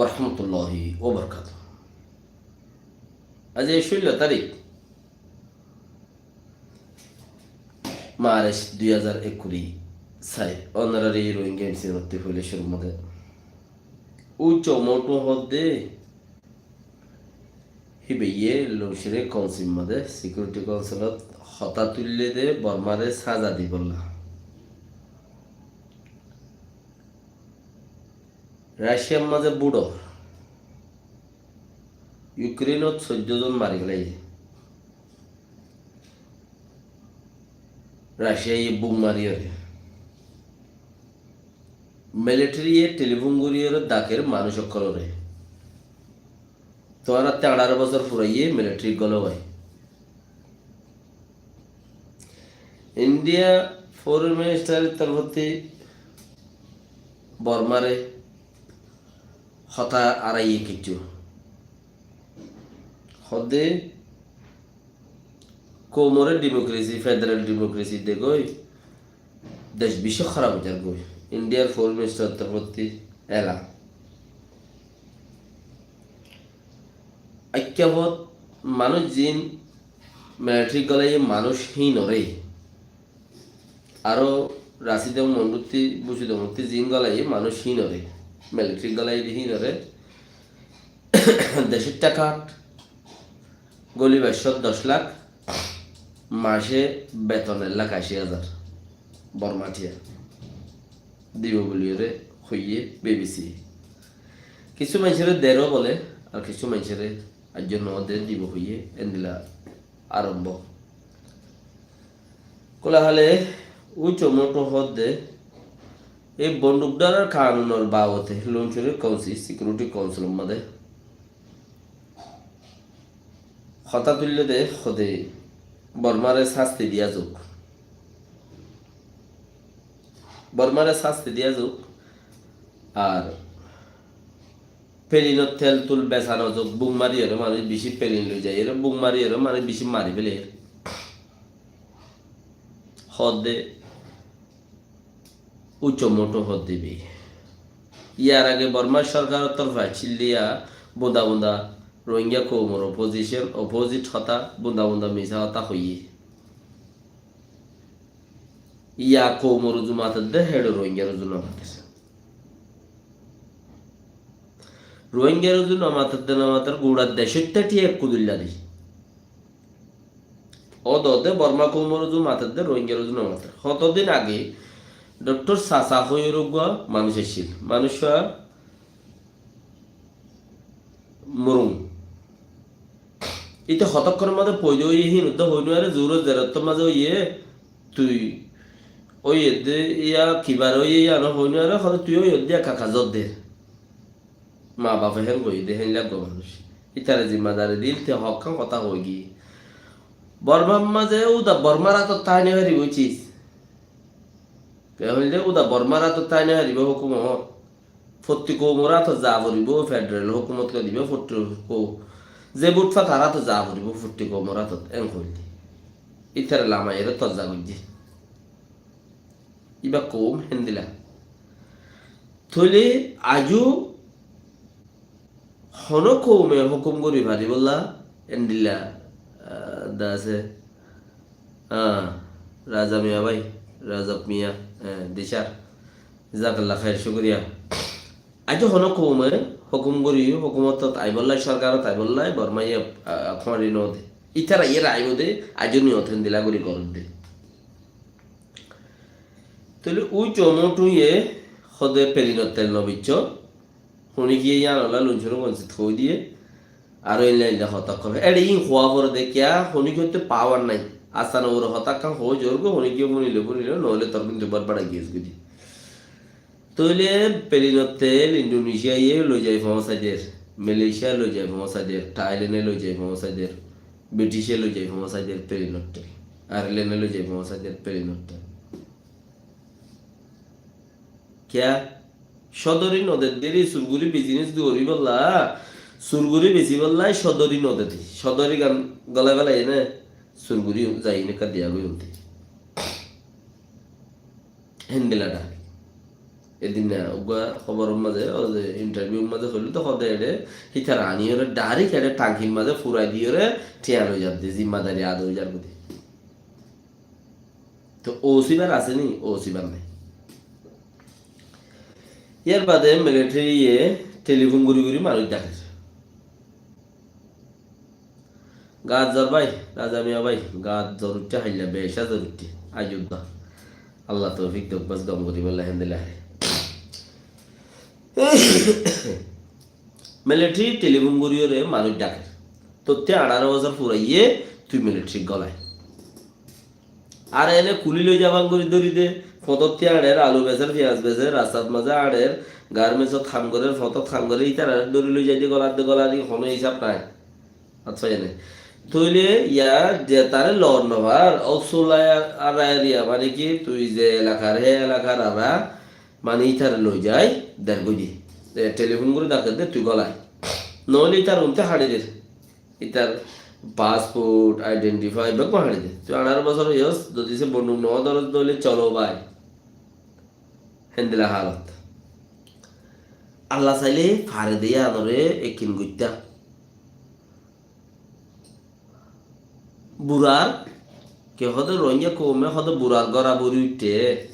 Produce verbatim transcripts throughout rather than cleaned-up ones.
Warahmatulláhi wabarakátuhu. Aijja cúllo tarík, March dui házar ekkuri sair, ónorari Rohingya M C N ottú foila cúrur modé. Uicho Motu hoódde, híbayé Luncuri Council modé, Security Council ot hotá tuillé dé Bormáre sáza dibolla. Raciar mazé búdor, Ukrainot soiddó zon mari félaiye. Raciaye bum mariyóre. Militariye telifón goríyóre daker manúic ókkolóre. Tuáñrattú añçáro bosór furaiyé militari gólai. India Foreign Minister or torfóttu Bormáre hotá araiyé kessú. Hoódde koumoré democracy, federal democracy degói, dec bicí hóraf ói zargói. Indiar Foreign Minister or torfóttu elan. Aikká fot manúic zin militari gólaiye manúic híinoré. Aró Rasida Munduttú, Busuda Munduttú zin gólaiye manúic híinoré. Militari gólaiye dé híinoré. Decót tákat góli baicót doc lak, mace beton ek lak aci házar Bormá thiya dibo buliyóre hoiyé B B C. Kissú maincóre deró bole, ar kissú maincóre aijjó noó de dibo hoiyé, endilla arombó. Kúla hále Uicho Motu hoódde, ei bonduk dórar kanunor babote Luncuri Council, Security Council or modé hotá tuillé dé, hoódde Bormáre sásti diya zouk. Bormáre sásti diya zouk, ar pelinor tel tul besa no zouk, bum mariyóre manúic bicí pelin loi zaiyóre, bum mariyóre manúic bicí mari féler. Hoódde Uicho Motu hoódde íba. Yar age Bormá sorkar or torfóttu accíl dé bunda bunda Rohingya koumor opposition, opposite hotá, bunda bunda misá hotá hoiyé. Yá koumor uzu mater dé, héçe Rohingyar uzu no mater. Rohingyar uzu no mater dé, no mater, gura decót táki ekkú duilla dé. Ó dóde Bormá koumor uzu mater dé, Rohingyar uzu no mater. Hotodin age Doctor Sasa hoiyóre uggwá manúic accíl. Manúic Murung. Íte hotókkor mazé foida óiye híin uddá hoi nuare, zuror zerottor mazé óiye, tui óiye de, iya kibar óiye, iya no hoi nuare, hoto tui óiye de, kaka zodder. Ma bafe hén hoiye de, hén laggo manúic. Ítare zimmadari dil, te hokkán hotá hoigiyé. Bormar mazé uda Bormar átot tái no faribó cis. Ke hoilde uda Bormar átot tái no faribó hókumot. Fottí koumor átot za foribó, federal hókumot ke dibo, fottí kou-, ze bút fatar átot za foribó, fottí koumor átot, en hoilde. Ítare lamaiyóre tozza goijjé. Íba koum héndilla. Tóile aijjó honó koume hókum gorí faribólla, endilla, ah, de asé, ah, Raza Miya bái, Razak Miya, eh, Dishar. Jazakallah khair, cúkuriya. Aijjó honó koume hókum gorí, hókumotot aibólla, sorkarot aibólla, Bormaye, ah, kúañri no de. Ítara iyára aibó de, aijjó niyot héndilla gorí goródde. Tóile Uicho Motuye hóde pelinor tel no biccó. Honikiyé yíanolla Luncuri Council ot hoi diyé, aró eilla eilla hotá hoó. Eçe íin hoó foré de kiyá, honikiyóttu power nái. Asana uore hotá ekkán hoó zorgói, honikiyé fúnile fúnile, noóile tor kintu bóut bárai giyé goi de. Tóile pelinor tel Indonesia ye loi zai foóñsai der, Malaysia loi zai foóñsai der, Thailand e loi zai foóñsai der, British e loi zai foóñsai der pelinor tel, Ireland e loi zai foóñsai der pelinor tel. Kiyá? Códori no dedde re, sur gorí business goríbolla, sur gorí besíbolla códori no dedde. Códori gan golai félaiye né, sur gorí zai né ekka diya goi unte. Héndilla dhak. Edin na, uggwá hóboror mazé, ó ze interview mazé hoilé to hoó de eçé, hítara aníyore direct eçé thankir mazé furai diyore thiañ loi zadde, zimmadari ada ói zar goi de. To ósibar asé ni? Ósibar nai. Yar bade military ye telifon gori gori manúic daker. Gaat zor bái, Raza Miya bái, gaat zor uiththé háilla, beca zor uiththé. Aijjó de. Allah toufik douk bas gom gori bolla héndilla hé. Military telifon gori yore manúic daker. Tottú añçáro bosór furaiyé tui military golai. Ar ene kuli loi zaban gori dóri de, fotót añçér, alu beser, fiyas beser, rastat mazé añçér, garments ot ham gorer, fotót ham gorer, ítarare dóri loi zai de golar de golar de hono hísab nai. Accá, ene. Tóile ya ze tare lor no far, ó sulai ar, ar area, mane ki, tui ze elakar, he elakar ara, mane ítare loi zai der goi de. E, telifon gori dake de, tui golai. Noile ítar unte haçi der. Ítar passport, identify, beggún haçi de. Tui añçáro bosór óiyos, zodi se bonduk no dóros, dóile colo bái. Héndilla halot. Allah saile fare de yíanore ekkin goittá. Burar, ke hoó de Rohingya koume hoó de burar gora buri uiththé.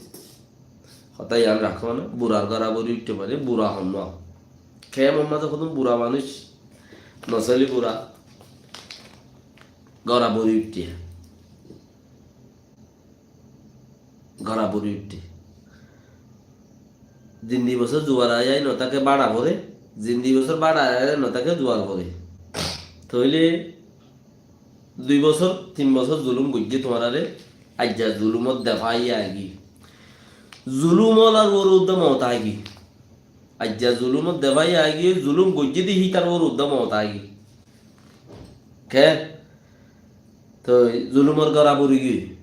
Hotá yián rakó na, burar gora buri uiththé mane bura hon no. Kemor mazé hodún bura manúic, nosoli bura, gora buri uiththé. Gora buri uiththé. Zin di bosór zuar aiyai no táke bára fore, zin di bosór bára aiyai no táke zuar fore. Tóile dui bosór, tin bosór zulum goijjé tuáñrare, aijja zulumor defa aigiyói. Zulum olar uore uddá mot aigiyói. Aijja zulumor defa aigiyói, zulum goijjé de hítar uore uddá mot aigiyói. Ke? Toi zulumor gora buri giyói.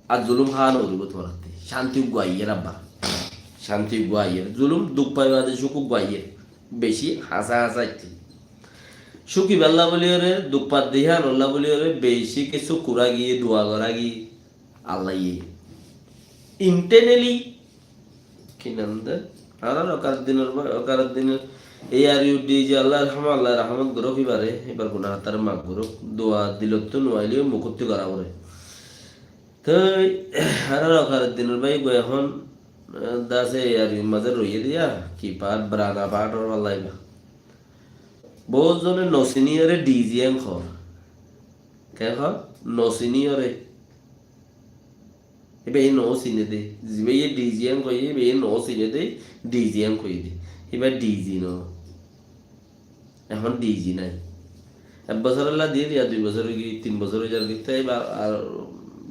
Ar zulum háa no foribo tuáñrattú. Cánti uggwá aiyér abbar. Cánti uggwá aiyér. Zulum duk fai bade cúk uggwá aiyér. Beci háñsa háñsa aiccé. Cúk ibálla buli yóre, duk fai de híanolla buli yóre, beci kessú kura giyé, dua gora giyé. Allah ye. Internally Ki nam de? Añárar Okaruddinor bái, Okaruddinor, ei ar iu di je Allah rahma, Allah rahmat goruk ibare, ibar guná háttare maf goruk. Dua dilottú no aileyó mukottú gora fore. Toi añárar Okaruddinor bái goi ehón, eh, dase ei ar iur mazé roiyé de ya, ki part, brana part or Allah iba. Bout zone no siniyore D G en hoó. Ke hoó? No siniyore. Íba ye no sine de, zibáye D G en hoiyé, íba ye no sine de, D G en hoiyé de. Íba D G no. Ehón D G nai. Ek bosór olla dir, ya dui bosór ói giyói, tin bosór ói zargói, te íba ar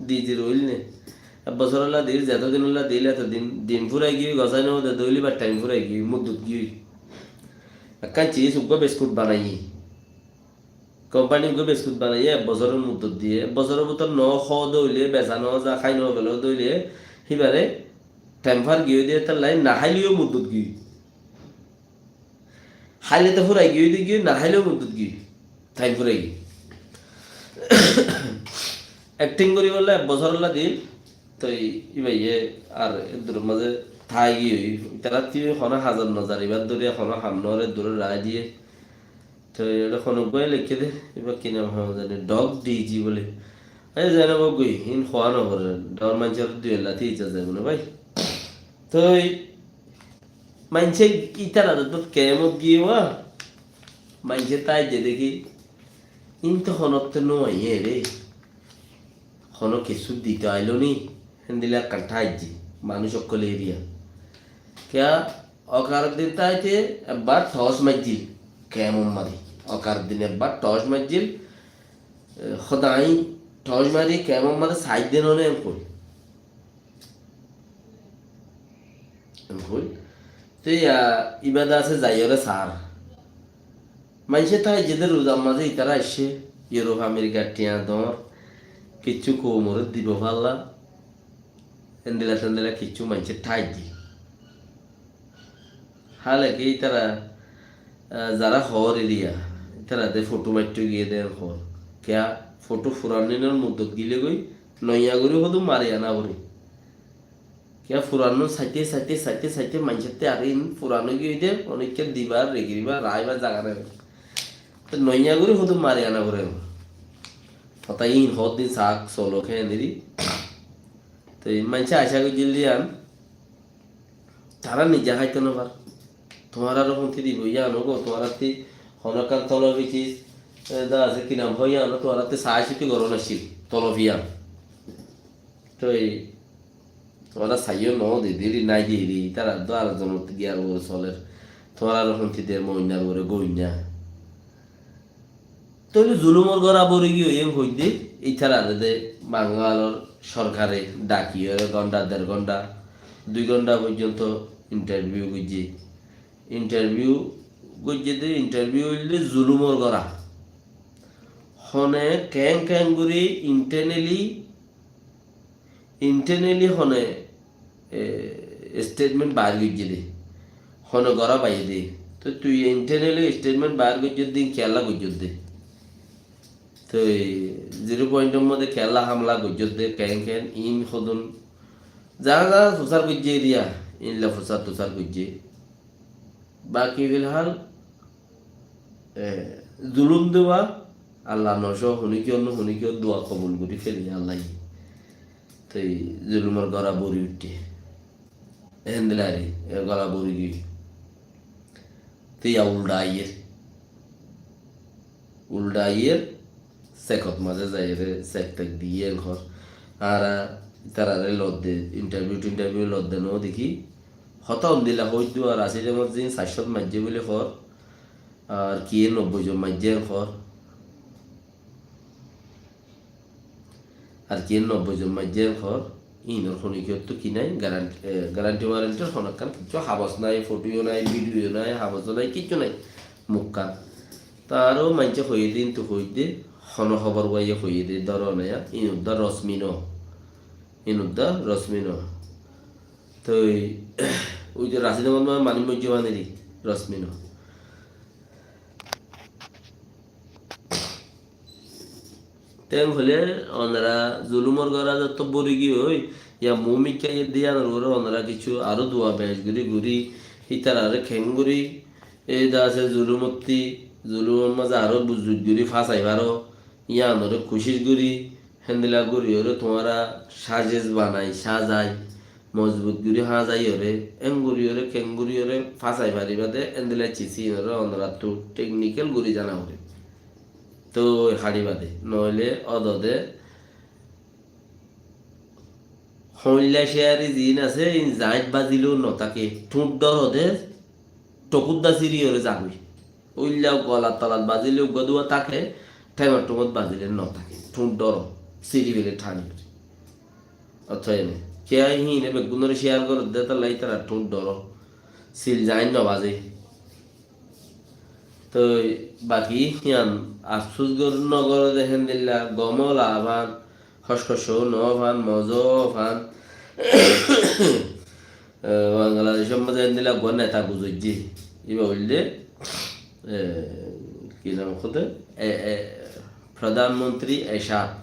D G roil ne. Ek bosór olla dir, zeto din olla dir, eto din, din furai giyói, gosai no de, doili ba time furai giyói, muddot giyói. Ekkán sis uggwá biskut banaiyé. Kompani uggwá biskut banaiyé ek bosóror muddot diyé, ek bosóror bútore no hoó de óile, besa no za, hái no felo de óile, híbare temfar giyói de, étalla no háileyó muddot giyói. Háile to furai giyói de giyói, no háileyó muddot giyói. Taim furai giyói. Ekting gorí bolla ek bosór olla dil, toi íbaye ar eddur mazé tái giyói, ítarattú hono hazar no zar, íbar dóri hono ham no óre, dóri raái diyé. Toi eçé hono uggwáye leikké de, íba ki nam hoó zani, dog D G bóle. Añí zani bo goi, hín hoó no fore, dor maincór dui lati ijja zaibo na bái. Toi maincé ítara dot kemot giyé wa, maincé tái je deki, hín to honottú no aiyé re. Hono kessú dito ailo ni, héndilla ekkán tháijje, manúic ókkol eriya. Kiyá, Okaruddin táite ebbar tos maijjil, kemor mazé. Okaruddin ebbar tos maijjil, e, hodain tos mari kemor mazé saidde none en koi. Hoi. Te ya, ibá de asé zaiyóre sar. Maincé tái zede ruzar mazé itara aiccé, Europe, America, tiañ dor, kissú koumore dibo falla, endilla tendilla kissú maincé tái di. Hálaki itara, ah, zara hoór eriya, itara de foto maitto giyé de hoór. Kiyá foto furan dinor muddot gile goi, noiya gori hodu mari ana fori. Kiyá furan saite, saite, saite, saite maincótte ar in furan ói giyói de, ónekka dibar, regiribar, raibar zaga nai. Te noiya gorí hodún mari ana goré. Hotá in hoddin sak solo kiyá niri. Te maincé acá goijjíl de yián, tará nize háito no far. Tuáñraré honti dibo yián ógo, tuáñrattí honó ekkán tolof itis, e, da asé ki nam hoi yián, tuáñrattí saá siti gorón accíl, tolof yián. Toi tuáñra saiyó no de, deri nai de eri, tará do ar zonot giyar uore soler. Tuáñraré honti der moinnar uore goinna. Tóile zulumor gora bori giyói en hoidde, ítarare de Bangalor sorkare dhakiyóre gonda, der gonda, dui gonda foijjonto intarviu goijjé. Intarviu goijjé de, intarviu óilde zulumor gora. Hone keén keén gorí intaneli Intaneli hone, e, stetment baár goijjé de, hone gora baiyé de. Toi tui intaneli stetment baár goijjós de, kiyólla goijjós de? Toi ziro pointor modde kiyólla hamla goijjós de, keén keén, in hodún. Za za fusár goijjé eriya, inlla fusár tusár goijjé. Baki filhal, e, zulum dewa, Allah noco, honikiyo no honikiyo dua kobul gori fele Allah ye. Toi zulumor gora bori utte. Endilari, e gora bori giyói. Toi ya ulda aiyer. Ulda aiyer, sekot maze zaiyere, sek tek diye en hor. Ara, tarare lodde, intarviu tintarviu lodde no deki. Hotá undila hoiddu ar Rasid Ahmod zin sair cót maijjé buli hoór, ar kiye nobboi zon maijjé en hoór, ar kiye nobboi zon maijjé en hoór, inor honikiyottu ki nai, garanti, e, garanti warantir honokkan kiccu habos nai, fotiyo nai, bidiyo nai, haboso nai, kiccu nai, mukkan. Taró maincé hoiyé de, intu hoiyé de, hono hobor waiye hoiyé de, dóro naiya, inudda rosmi no, inudda rosmi no. Toi, ui je Rasid Ahmod ma-, mani moijje maneri, rosmi no. Ten hole, onora zulumor gora zotto bori giyói, ya mu mikka yedde yanor ugure onora kiccu aró dua bec gori gori, hitarare keng gori, ei de asé zulumotti, zulumor maze aró buzut gori fasai faro, yanore kucic gori, hendila gori ore tuáñra sazes banai, sazai, mozbut gori hazaiyore, en gori ore, ken gori ore, fasai fariba de, endila cisin ore, onorattu teknikel gori zana ore. Toi hariba de, noile odo de, hoilla ciyari zin asé, in zañit bazileo no táke, thuñt dóro de, thokudda siri ore zagoi. Óilla golat tolat bazile uggúa duwa táke, théngor thumot bazile no táke. Thuñt dóro, siri fele thani fele. Ottót ene. Kiyá híine beggúnore share gorédde, tolla ítara thuñt dóro. Sil zain no baze. Toi baki hían afsus gor-, no goré de héndilla, gomo lafan, hoscoccó no fan, mozo fan. Eh, Bangladecor maze endilla uggúa neta guzoijje. Iba óilde, eh, ki nam hoó de? Eh, eh, Pradhan Mantri Ershad,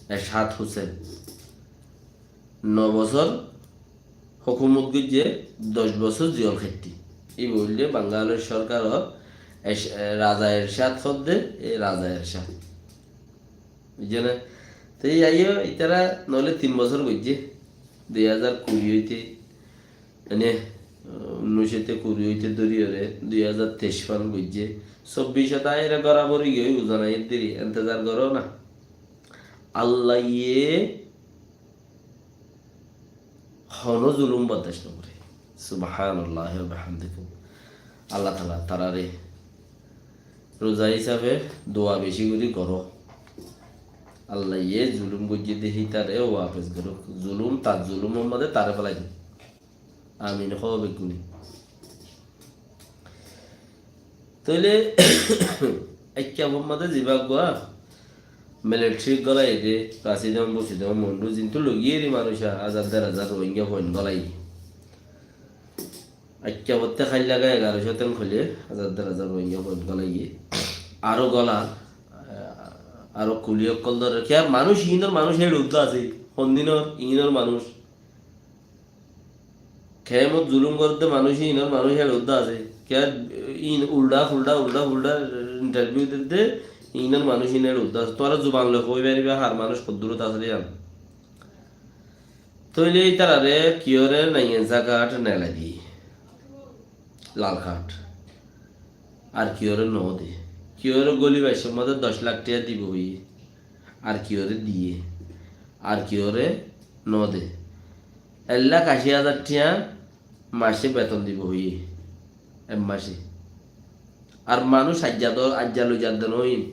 Ershad Hosen. No bosór hókumot goijje, doc bosór jel háitte. Iba óilde Bangalor sorkaror Ersh-, eh, Raza Ershad hoó de, e Raza Ershad. Buijjó né? Te yaiyo itara noile tin bosór goijje. Dui házar kuri óite, mane, unnúic óite kuri óite dóri ore dui házar teic fan goijje. Sobbic ot aiyóre gora bori giyói, uzan aiyér deri, entezar goró na. Allaye hono zulum bordac no goré. Subhanallah wa bihamdihi. Allah Taala tarare ruza hísabe dua beci gori goró. Allaye zulum goijje de hítare wafes goró. Zulum tar zulumor maze tare felai de. Amin hoó beggúne. Tóile ekka fomma de ziba uggúa militari golaiye de, Rasidon, Busidon, Mondu, zintu logiyeri manúic a-, házar der házar Rohingya foin golaiye. Ekka fotte háilla gai egarocó ten hoile házar der házar Rohingya foin golaiye. Aró gola, aró kuli okkol dóre. Kiyá manúic, inor manúic héçe udda asé. Hondinor, inor manúic. Kemot zulum goredde manúic, inor manúic héçe uddá asé. Kiyá in ulda fulda, ulda fulda interview dedde, inor manúic in héçe uddá asé. Tuáñra zuban loi hoi faribá, har manúic hoddurot asé de iyan. Tóile ítarare kiyóre naingensa card nelai di, lal card. Ar kiyóre no de. Kiyóre goli baicor mazé doc lak tiya dibo hoiye. Ar kiyóre diye. Ar kiyóre no de. Ek lak aci házar tiya mace beton dibo hoiye. Ek mace. Ar manúic aijja do, aijja loi zadde no in.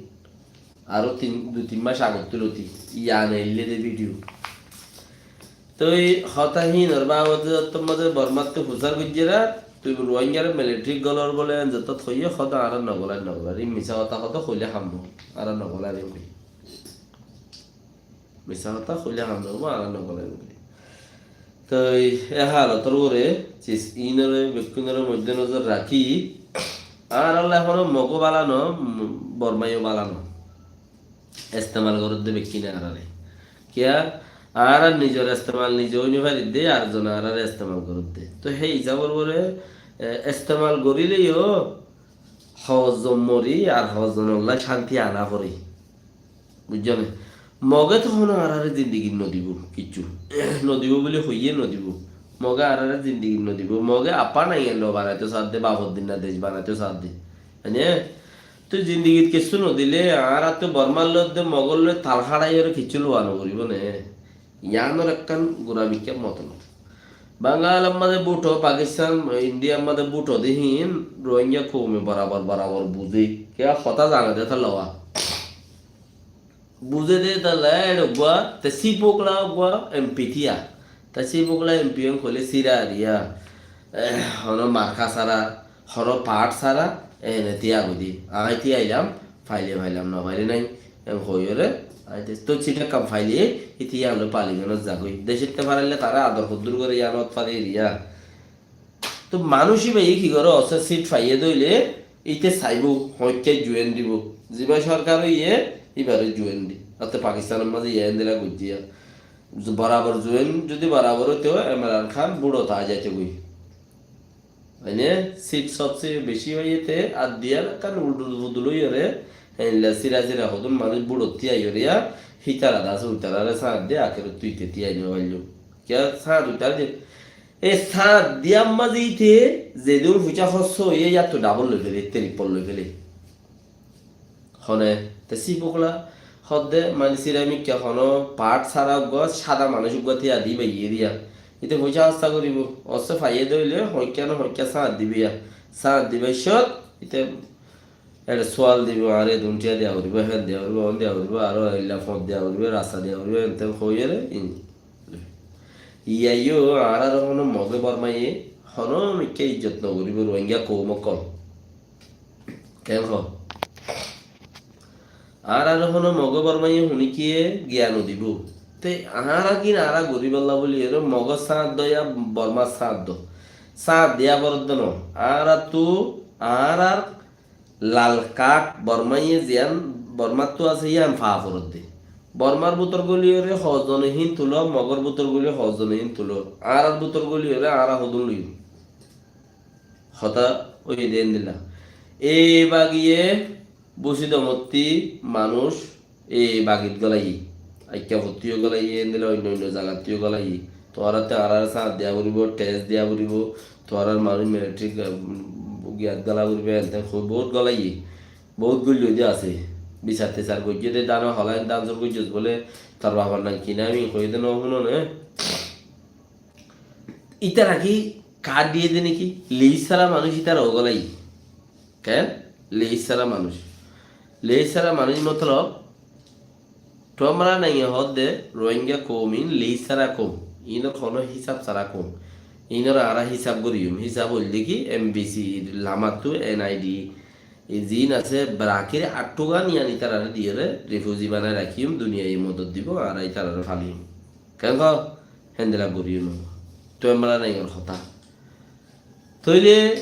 Aró tin, dui tin mac agor tuloti. Iyan eille de video. Toi hotá hínor babote zottót mazé Bormáttu fusár goijjéra, tui Ruáinggare militari golor bóle en zottót hoiyé, hotá añára nogolai, nogolai. Í misá hotá hotá hoilé ham no, añára nogolai hoiyé. Misá hotá hoilé ham no, añára nogolai hoiyé. Toi e halotor uore, sis ínore, bekkúnore moidde nozor rakí, añárar lá ehóno Mogó bála no, Bormáiyo bála no. Estemal gorédde bekkúne añárare. Kiyá? Añárar nizor estemal nize ói no faridde, ar zone añárare estemal gorédde. Toi hé hísabor uore, e, estemal goríleyo hozzon mori ar hozzonolla cánti ana foré. Buijjó né? Mogé to hono añárare zindigit no dibo, kiccú. No dibo buli hoiyé no dibo. Mogé añárare zindigit no dibo. Mogé apá nai endo banaito sadde, bafor dinna dec banaito sadde. Mane, tui zindigit kessú no dile, añára to Bormar loi de Mogor loi tal haçai ore kessú lowa no foribo ne. Iyanor ekkán gura mikká motolob. Bangalor mazé búto, Pakistan, Indiar mazé búto de hín, Rohingya koume borabor, borabor buzé. Kiyá hotá zane de talla wa. Buzé de talla eçe uggúa, te Sipokla uggúa M P tiya. Te Sipokla M P en hoilé sira riya, eh, hono marka sara, hono part sara, ene tiya goi di. Añí tiya ilam, faile failam, no faile nai. En hoiyore, añí te to sita kam faile, iti iyan lo pali gano zagoi. Deshette faraile tara ador hoddur gore iyan ot fari riya. To manúic iba ki gore, ose sit faiye de óile, ite saibo, hoikka juyen dibo. Ziba sorkar óiye, ibare juyen di. Ate Pakistanor mazé iye endila gojjiya. Borabor juyen, jodi borabor óite ói, Imran Khan búto ta zaite goi. Mane, sit sobse beci óiye te, ar diyan ekkan uldul fudul óiyore, enla sira sira hodun manúic búto tiya óiyore ya, hitara das ultarare sañt de, akerot tui te tiya no faillo. Kiyá sañt ultare de? E sañt diya mazé ite zedún fuisá hossó óiye, yattu dabol loi fele, triple loi fele. Hone, te Sipokla hodde, mane sira mikká hono part sara uggúa, sada manúic uggúa tiya di baiye diya. Ite fuisá hossa goribo, osse faiye de óile, hoikka no hoikka sañt dibo ya. Sañt dibo sot, ite Eçe sual dibo, añáre edún tiya diya foribo, hen diya foribo, on diya foribo, aró eilla fot diya foribo, rasta diya foribo, enten hoiyore, in. Iyaiyó añárare hono Moge Bormaye hono mikká ijjot no goribo, Rohingya koum okkol. Ken ho? Añárare hono Moge Bormaye hunikiye giyan no dibo. Te añára gin añára goribolla buli ere Mogor sañt do ya Bormar sañt do. Sañt diya foredde no. Añárattu añárar lal kart Bormaye ziyan Bormattu asé yián faa foredde. Bormar bútor guliyore hozone hín tulo, Mogor bútor guliyore hozone hín tulo. Añárar bútor guliyore añára hodún loiyum. Hotá óiye de endilla. E bagiye Busi domotti manúic e bagit golaiyé. Aikkafottú yó golaiyé, endilla oinno oinno zagattú yó golaiyé. Tuáñratte añáráre sañt diya foribo, tes diya foribo, tuáñrar manúic militari, um, giyat gola foribo, enten hoi bout golaiyé. Bout goilló de asé. Bisar tisar goijjé de, dano hola en dan zor goijjós bóle, tor bafor nam ki nam, in hoi de no fúno ne. Ítara ki kart diye de niki? Lis sára manúic ítara ó golaiyé. Ken? Lis sára manúic. Lis sára manúic motolob, tuáñra nai hoódde Rohingya koum in lis sára koum. Inor hono hísab sára koum. Inor añára hísab goríyum. Hísab óilde ki M B C lamattu N I D e ziín asé, barakir attúgan yián ítarare diyore refuji banai rakíyum, duniyaiye modot dibo, añára ítarare faliyum. Ken ho? Héndilla goríyo no. Tuáñra nai or hotá. Tóile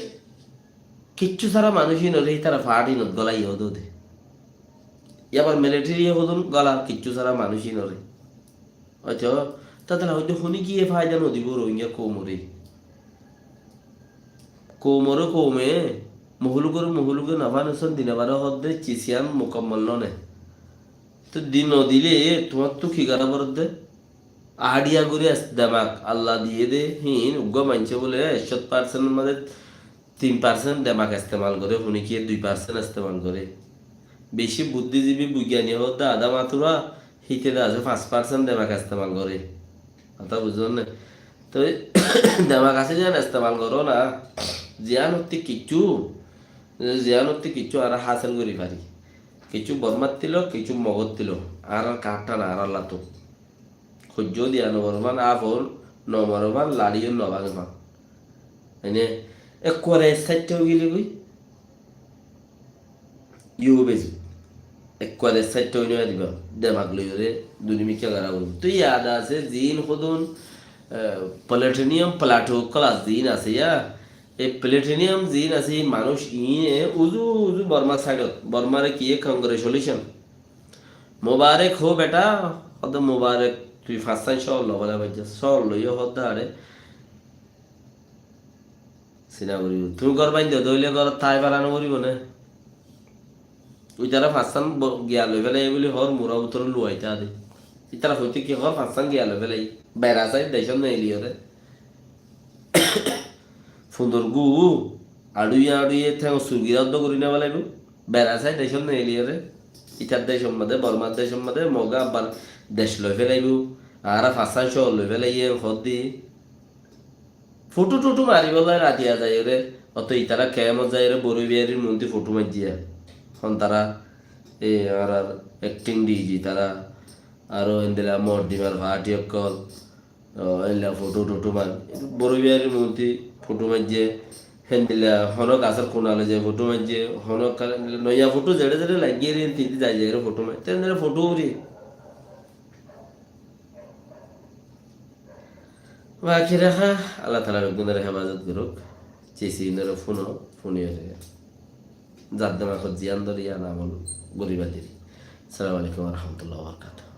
kiccú sára manúic inore ítara fárt inot golaiyé hodó de. Yá abar militari ye hodún gola kiccú sára manúic inore. Aicca, tátara hoidde honi giyé faida no dibo Rohingya koumore. Koumoré koume, mohólukore mohóluke nofán, óson dine baré hoódde, cis yián mukammal nóne. Toi di nodile tuáñttu ki gorá foredde? Añára gorí es demak Allah diyé dé, híin uggúa maincé bóle ekcót parsent or mazé tin parsent demak estemal goré, hone kiyé dui parsent estemal goré. Beci buddízibi boiggani hoódde adá matura, híte de asé fañs parsent demak estemal goré. Hotá buzón né? Toi demak asé yián estemal goró na, ziyán ottú kiccú, ziyán ottú kiccú añára hásil gorí fari. Kiccú Bormáttu ló, kiccú Mogóttu ló, añárar kattá na, añárar lato. Hoijjó diya no foribán, áfor no moribán, laçiyó no báñgibán. Ene ekkuare sáitta ói gile goi. Yó bezi. Ekkuare sáitta ói no diba. Demak loiyóre duni mikká gorá foribó. Toi yad asé, ziín hodún, eh, platinum, plato class ziín asé ya. E platinum ziín asé, manúic iíne uzu uzu Bormar side ot. Bormare kiyé congratulation. Mubarek ho beta, hoódde Mubarek, tui fañssán cóor lobála baijjá, cóor loiyó hoódde are. Sina gorí, tui gór baindó de óile górot tái fara no foribó né? Ítara fañssán bo-, giya loi félaiye buli hoór mura bútore luwaita de. Ítara hoité ki hoór fañssán giya loi félaiye. Bera sai decót neiliyóre. Fundor gú, añçuiye añçuiye théng surgira uddó gorí no félaibo. Bera sai decót neiliyóre. Ítar decor mazé, Bormar decor mazé, Moge abbar dec loi félaibo. Añára fañssán cóor loi félaiye, hoódde. Fothó tothó maribólla ratiya zaiyóre, oto itara kemot zaiyóre, Boro Biharir monti fothó maijjé. Hon tara, e, añárar acting D G tara, aró endilla Mordimar party ókkol, o, endilla fothó tothó mar-, Boro Biharir monti fothó maijjé, hendilla hono gasór kunale zai fothó maijjé, hono ka-, noiya fothó zeçé zeçé laiggé re, tindi zai zaiyóre fothó maijjé, tendilla fothó uri. Baki raká, Allah taala beggúnore hefazot gorouk. Cisi inore fúno, fúniyore. Zar demakot ziyán dóre yián amol goriba diri. Assalamu alaikum wa rahmatullahi wa barakatuhu.